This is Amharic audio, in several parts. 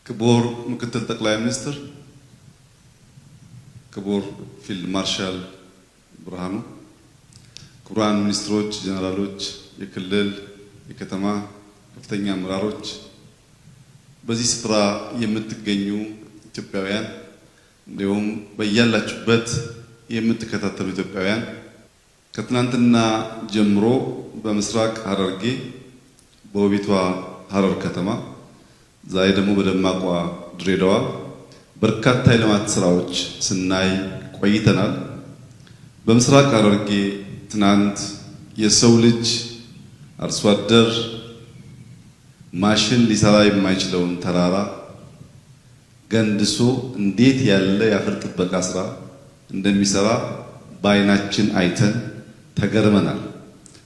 ክቡር ምክትል ጠቅላይ ሚኒስትር፣ ክቡር ፊልድ ማርሻል ብርሃኑ፣ ክቡራን ሚኒስትሮች፣ ጀነራሎች፣ የክልል የከተማ ከፍተኛ አመራሮች፣ በዚህ ስፍራ የምትገኙ ኢትዮጵያውያን እንዲሁም በያላችሁበት የምትከታተሉ ኢትዮጵያውያን፣ ከትናንትና ጀምሮ በምስራቅ ሐረርጌ በውቢቷ ሐረር ከተማ፣ ዛሬ ደግሞ በደማቋ ድሬዳዋ በርካታ የልማት ስራዎች ስናይ ቆይተናል። በምስራቅ ሐረርጌ ትናንት የሰው ልጅ አርሶ አደር ማሽን ሊሰራ የማይችለውን ተራራ ገንድሶ እንዴት ያለ የአፈር ጥበቃ ስራ እንደሚሰራ በአይናችን አይተን ተገርመናል።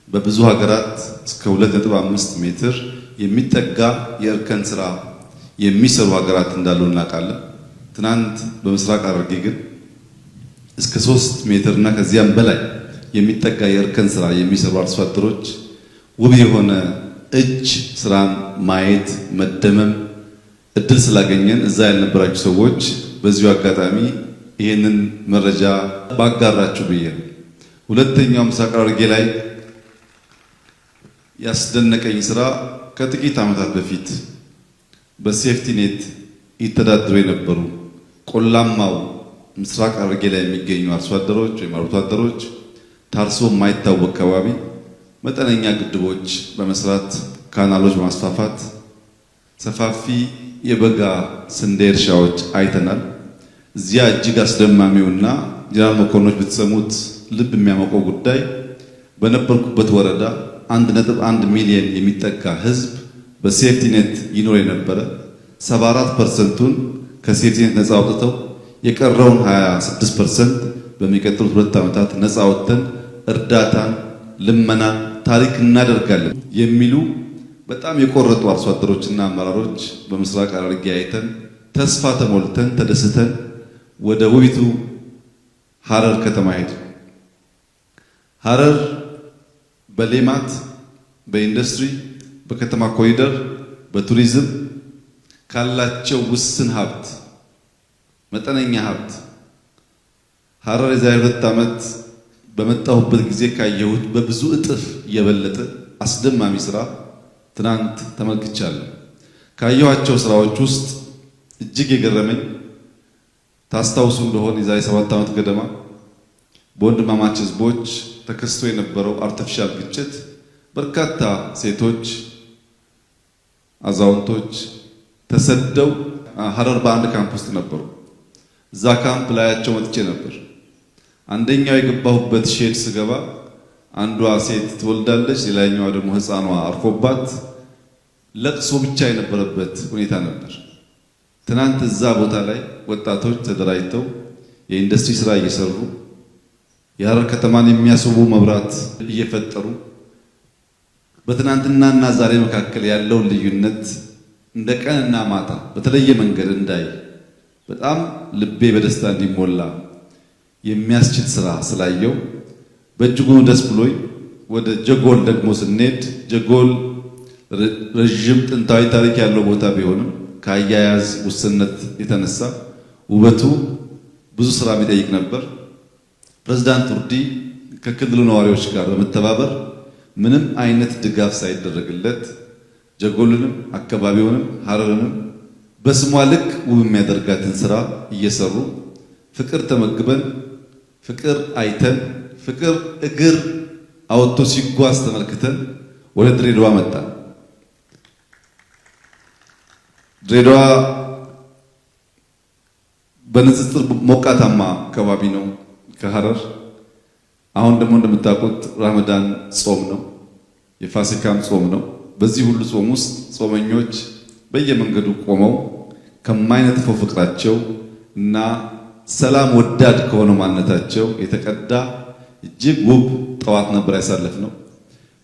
በብዙ ሀገራት እስከ 2.5 ሜትር የሚጠጋ የእርከን ስራ የሚሰሩ ሀገራት እንዳሉ እናውቃለን። ትናንት በምስራቅ ሐረርጌ ግን እስከ 3 ሜትር እና ከዚያም በላይ የሚጠጋ የእርከን ስራ የሚሰሩ አርሶ አደሮች ውብ የሆነ እጅ ስራን ማየት መደመም እድል ስላገኘን እዛ ያልነበራችሁ ሰዎች በዚሁ አጋጣሚ ይህንን መረጃ ባጋራችሁ ብዬ ነው። ሁለተኛው ምስራቅ ሐረርጌ ላይ ያስደነቀኝ ስራ ከጥቂት ዓመታት በፊት በ safety net ይተዳደሩ የነበሩ ቆላማው ምስራቅ ሐረርጌ ላይ የሚገኙ አርሶ አደሮች ወይም አርብቶ አደሮች ታርሶ የማይታወቅ ከባቢ መጠነኛ ግድቦች በመስራት ካናሎች በማስፋፋት ሰፋፊ የበጋ ስንዴ እርሻዎች አይተናል። እዚያ እጅግ አስደማሚውና ጀነራል መኮንኖች ብትሰሙት ልብ የሚያሞቀው ጉዳይ በነበርኩበት ወረዳ 1.1 ሚሊዮን የሚጠጋ ህዝብ በ safety net ይኖር የነበረ 74%ቱን ከ safety net ነፃ አውጥተው የቀረውን 26% በሚቀጥሉት 2 ዓመታት ነፃ አውጥተን እርዳታን፣ ልመናን ታሪክ እናደርጋለን የሚሉ በጣም የቆረጡ አርሶ አደሮችና አመራሮች በምስራቅ ሐረርጌ አይተን ተስፋ ተሞልተን ተደስተን ወደ ውቢቱ ሐረር ከተማ ሄድን። ሐረር በሌማት፣ በኢንዱስትሪ፣ በከተማ ኮሪደር፣ በቱሪዝም ካላቸው ውስን ሀብት፣ መጠነኛ ሀብት፣ ሐረር የዛሬ 2 ዓመት በመጣሁበት ጊዜ ካየሁት በብዙ እጥፍ የበለጠ አስደማሚ ስራ ትናንት ተመልክቻለሁ። ካየኋቸው ስራዎች ውስጥ እጅግ የገረመኝ ታስታውሱ እንደሆነ የዛሬ 7 ዓመት ገደማ በወንድማማች ህዝቦች ተከስቶ የነበረው artificial ግጭት በርካታ ሴቶች፣ አዛውንቶች ተሰደው ሀረር በአንድ ካምፕ ውስጥ ነበሩ። እዛ ካምፕ ላያቸው መጥቼ ነበር። አንደኛው የገባሁበት shed ስገባ አንዷ ሴት ትወልዳለች፣ ሌላኛዋ ደግሞ ሕፃኗ አርፎባት ለቅሶ ብቻ የነበረበት ሁኔታ ነበር። ትናንት እዛ ቦታ ላይ ወጣቶች ተደራጅተው የኢንዱስትሪ ስራ እየሰሩ፣ የሀረር ከተማን የሚያስውቡ መብራት እየፈጠሩ፣ በትናንትናና ዛሬ መካከል ያለውን ልዩነት እንደ ቀንና ማታ በተለየ መንገድ እንዳይ፣ በጣም ልቤ በደስታ እንዲሞላ የሚያስችል ስራ ስላየው በእጅጉ ደስ ብሎኝ ወደ ጀጎል ደግሞ ስንሄድ፣ ጀጎል ረዥም ጥንታዊ ታሪክ ያለው ቦታ ቢሆንም ከአያያዝ ውስንነት የተነሳ ውበቱ ብዙ ስራ የሚጠይቅ ነበር። ፕሬዝዳንት ቱርዲ ከክልሉ ነዋሪዎች ጋር በመተባበር ምንም አይነት ድጋፍ ሳይደረግለት ጀጎልንም አካባቢውንም ሀረርንም በስሟ ልክ ውብ የሚያደርጋትን ስራ እየሰሩ፣ ፍቅር ተመግበን፣ ፍቅር አይተን፣ ፍቅር እግር አወጥቶ ሲጓዝ ተመልክተን ወደ ድሬዳዋ መጣን። ድሬዳዋ በንጽጽር ሞቃታማ አካባቢ ነው ከሀረር። አሁን ደግሞ እንደምታውቁት ራመዳን ጾም ነው፣ የፋሲካም ጾም ነው። በዚህ ሁሉ ጾም ውስጥ ጾመኞች በየመንገዱ ቆመው ከማይነጥፈው ፍቅራቸው እና ሰላም ወዳድ ከሆነው ማንነታቸው የተቀዳ እጅግ ውብ ጠዋት ነበር ያሳለፍነው።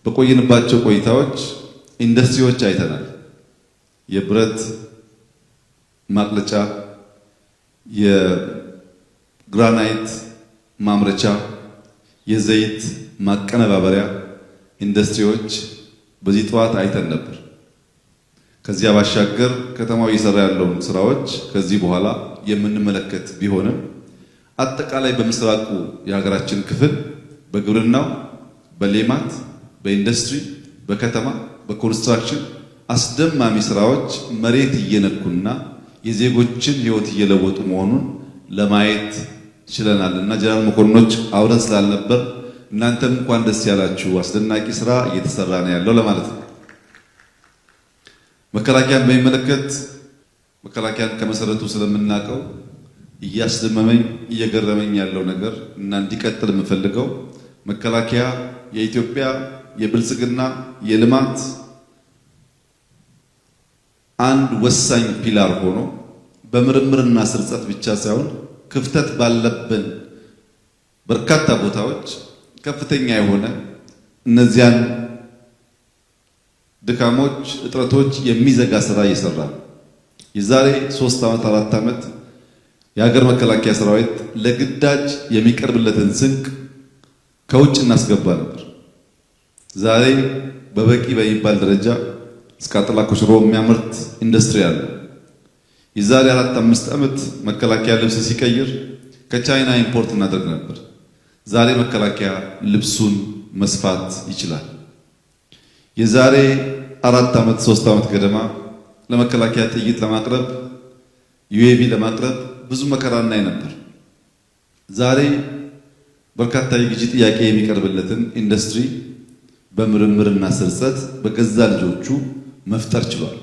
በቆየንባቸው ቆይታዎች ኢንዱስትሪዎች አይተናል። የብረት ማቅለጫ፣ የግራናይት ማምረቻ፣ የዘይት ማቀነባበሪያ ኢንዱስትሪዎች በዚህ ጠዋት አይተን ነበር። ከዚያ ባሻገር ከተማው እየሰራ ያለውን ስራዎች ከዚህ በኋላ የምንመለከት ቢሆንም አጠቃላይ በምስራቁ የሀገራችን ክፍል በግብርናው፣ በሌማት፣ በኢንዱስትሪ፣ በከተማ፣ በኮንስትራክሽን አስደማሚ ስራዎች መሬት እየነኩና የዜጎችን ሕይወት እየለወጡ መሆኑን ለማየት ችለናል እና ጀነራል መኮንኖች አብረን ስላልነበር እናንተም እንኳን ደስ ያላችሁ፣ አስደናቂ ስራ እየተሰራ ነው ያለው ለማለት ነው። መከላከያን በሚመለከት መከላከያን ከመሰረቱ ስለምናውቀው እያስደመመኝ እየገረመኝ ያለው ነገር እና እንዲቀጥል የምፈልገው መከላከያ የኢትዮጵያ የብልጽግና የልማት አንድ ወሳኝ pillar ሆኖ በምርምርና ስርጸት ብቻ ሳይሆን ክፍተት ባለብን በርካታ ቦታዎች ከፍተኛ የሆነ እነዚያን ድካሞች፣ እጥረቶች የሚዘጋ ስራ እየሰራ ነው። የዛሬ 3 ዓመት 4 ዓመት የሀገር መከላከያ ሰራዊት ለግዳጅ የሚቀርብለትን ስንቅ ከውጭ እናስገባ ነበር። ዛሬ በበቂ በሚባል ደረጃ እስቃጥላ ኮሽሮ የሚያመርት ኢንዱስትሪ አለ። የዛሬ 4 5 ዓመት መከላከያ ልብስ ሲቀይር ከቻይና import እናደርግ ነበር። ዛሬ መከላከያ ልብሱን መስፋት ይችላል። የዛሬ 4 ዓመት 3 ዓመት ገደማ ለመከላከያ ጥይት ለማቅረብ፣ UAV ለማቅረብ ብዙ መከራ እናይ ነበር። ዛሬ በርካታ የግዢ ጥያቄ የሚቀርብለትን ኢንዱስትሪ በምርምርና ስርጸት በገዛ ልጆቹ መፍጠር ችሏል።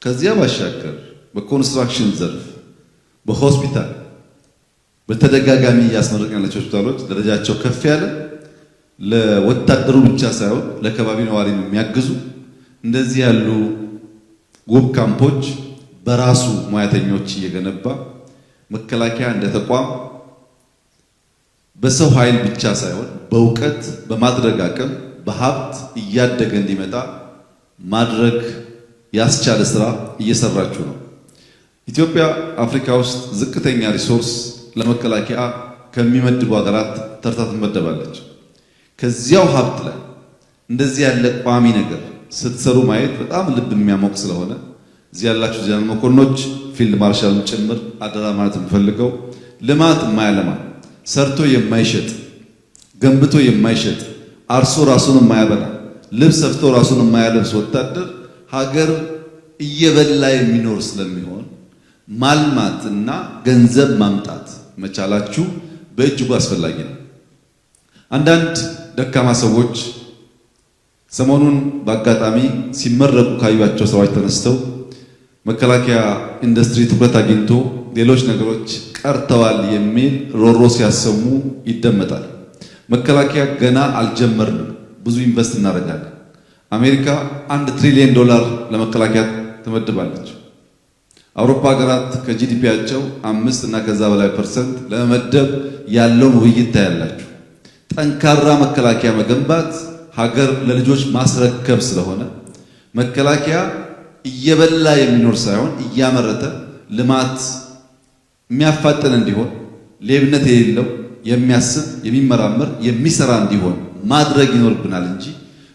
ከዚያ ባሻገር በኮንስትራክሽን ዘርፍ፣ በሆስፒታል በተደጋጋሚ እያስመረቅን ያላቸው ሆስፒታሎች ደረጃቸው ከፍ ያለ፣ ለወታደሩ ብቻ ሳይሆን ለከባቢ ነዋሪ የሚያግዙ እንደዚህ ያሉ ውብ ካምፖች በራሱ ሙያተኞች እየገነባ፣ መከላከያ እንደ ተቋም በሰው ኃይል ብቻ ሳይሆን በእውቀት፣ በማድረግ አቅም፣ በሀብት እያደገ እንዲመጣ ማድረግ ያስቻለ ስራ እየሰራችሁ ነው። ኢትዮጵያ አፍሪካ ውስጥ ዝቅተኛ resource ለመከላከያ ከሚመድቡ ሀገራት ተርታ ትመደባለች። ከዚያው ሀብት ላይ እንደዚህ ያለ ቋሚ ነገር ስትሰሩ ማየት በጣም ልብ የሚያሞቅ ስለሆነ እዚህ ያላችሁ ጀነራል መኮንኖች፣ ፊልድ ማርሻልን ጭምር አደራ ማለት የምፈልገው፣ ልማት የማያለማ፣ ሰርቶ የማይሸጥ፣ ገንብቶ የማይሸጥ፣ አርሶ ራሱን የማያበላ፣ ልብስ ሰፍቶ ራሱን የማያለብስ ወታደር ሀገር እየበላ የሚኖር ስለሚሆን ማልማት እና ገንዘብ ማምጣት መቻላችሁ በእጅጉ አስፈላጊ ነው። አንዳንድ ደካማ ሰዎች ሰሞኑን በአጋጣሚ ሲመረቁ ካዩቸው ስራዎች ተነስተው መከላከያ ኢንዱስትሪ ትኩረት አግኝቶ ሌሎች ነገሮች ቀርተዋል የሚል ሮሮ ሲያሰሙ ይደመጣል። መከላከያ ገና አልጀመርንም፣ ብዙ invest እናደርጋለን። አሜሪካ 1 ትሪሊየን ዶላር ለመከላከያ ትመድባለች። አውሮፓ ሀገራት ከ GDP ያቸው 5 እና ከዛ በላይ percent ለመመደብ ያለውን ውይይት ታያላችሁ። ጠንካራ መከላከያ መገንባት ሀገር ለልጆች ማስረከብ ስለሆነ መከላከያ እየበላ የሚኖር ሳይሆን እያመረተ ልማት የሚያፋጥን እንዲሆን፣ ሌብነት የሌለው፣ የሚያስብ፣ የሚመራመር፣ የሚሰራ እንዲሆን ማድረግ ይኖርብናል እንጂ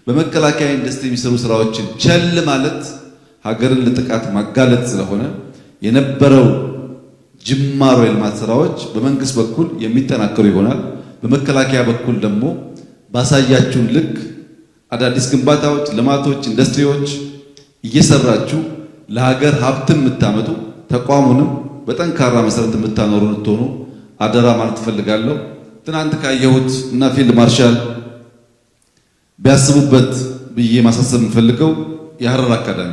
በመከላከያ ኢንዱስትሪ የሚሰሩ ስራዎችን ቸል ማለት ሀገርን ለጥቃት ማጋለጥ ስለሆነ የነበረው ጅማሮ የልማት ስራዎች በመንግስት በኩል የሚጠናከሩ ይሆናል። በመከላከያ በኩል ደግሞ ባሳያችሁን ልክ አዳዲስ ግንባታዎች፣ ልማቶች፣ ኢንዱስትሪዎች እየሰራችሁ ለሀገር ሀብትን የምታመጡ፣ ተቋሙንም በጠንካራ መሰረት የምታኖሩ እንድትሆኑ አደራ ማለት እፈልጋለሁ። ትናንት ካየሁት እና ፊልድ ማርሻል ቢያስቡበት ብዬ ማሳሰብ የምፈልገው የሀረር አካዳሚ፣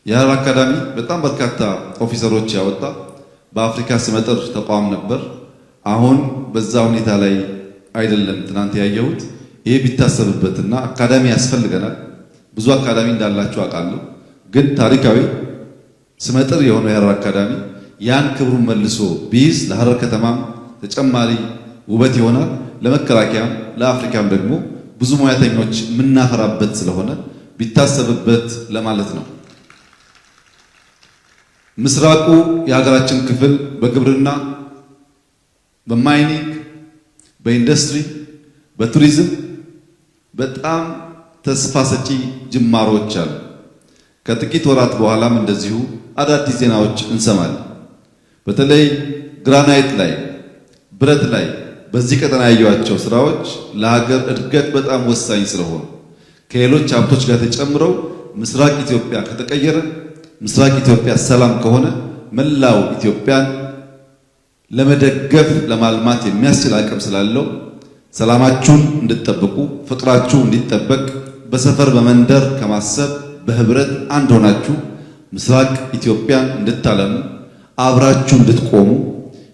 የሀረር አካዳሚ በጣም በርካታ officer ኦች ያወጣ በአፍሪካ ስመጥር ተቋም ነበር። አሁን በዛ ሁኔታ ላይ አይደለም ትናንት ያየሁት። ይሄ ቢታሰብበትና አካዳሚ ያስፈልገናል። ብዙ አካዳሚ እንዳላችሁ አውቃለሁ። ግን ታሪካዊ ስመጥር የሆነው የሀረር አካዳሚ ያን ክብሩን መልሶ ቢይዝ ለሀረር ከተማም ተጨማሪ ውበት ይሆናል። ለመከላከያም ለአፍሪካም ደግሞ ብዙ ሙያተኞች የምናፈራበት ስለሆነ ቢታሰብበት ለማለት ነው። ምስራቁ የሀገራችን ክፍል በግብርና፣ በ mining፣ በኢንዱስትሪ፣ በቱሪዝም በጣም ተስፋ ሰጪ ጅማሮች አሉ። ከጥቂት ወራት በኋላም እንደዚሁ አዳዲስ ዜናዎች እንሰማለን። በተለይ ግራናይት ላይ፣ ብረት ላይ በዚህ ቀጠና ያዩዋቸው ስራዎች ለሀገር እድገት በጣም ወሳኝ ስለሆኑ ከሌሎች ሀብቶች ጋር ተጨምረው ምስራቅ ኢትዮጵያ ከተቀየረ፣ ምስራቅ ኢትዮጵያ ሰላም ከሆነ መላው ኢትዮጵያን ለመደገፍ ለማልማት የሚያስችል አቅም ስላለው ሰላማችሁን እንድትጠብቁ፣ ፍቅራችሁ እንዲጠበቅ፣ በሰፈር በመንደር ከማሰብ በህብረት አንድ ሆናችሁ ምስራቅ ኢትዮጵያን እንድታለሙ፣ አብራችሁ እንድትቆሙ፣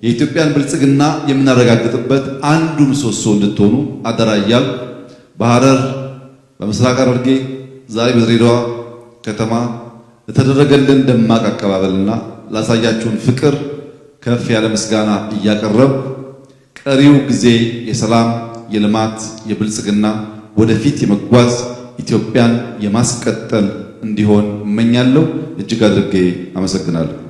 የኢትዮጵያን ብልጽግና የምናረጋግጥበት አንዱ ምሰሶ እንድትሆኑ አደራ እያልኩ በሐረር፣ በምስራቅ ሐረርጌ፣ ዛሬ በድሬዳዋ ከተማ ለተደረገልን ደማቅ አቀባበልና ላሳያችሁን ፍቅር ከፍ ያለ ምስጋና እያቀረብ ቀሪው ጊዜ የሰላም፣ የልማት፣ የብልጽግና፣ ወደፊት የመጓዝ፣ ኢትዮጵያን የማስቀጠል እንዲሆን እመኛለሁ። እጅግ አድርጌ አመሰግናለሁ።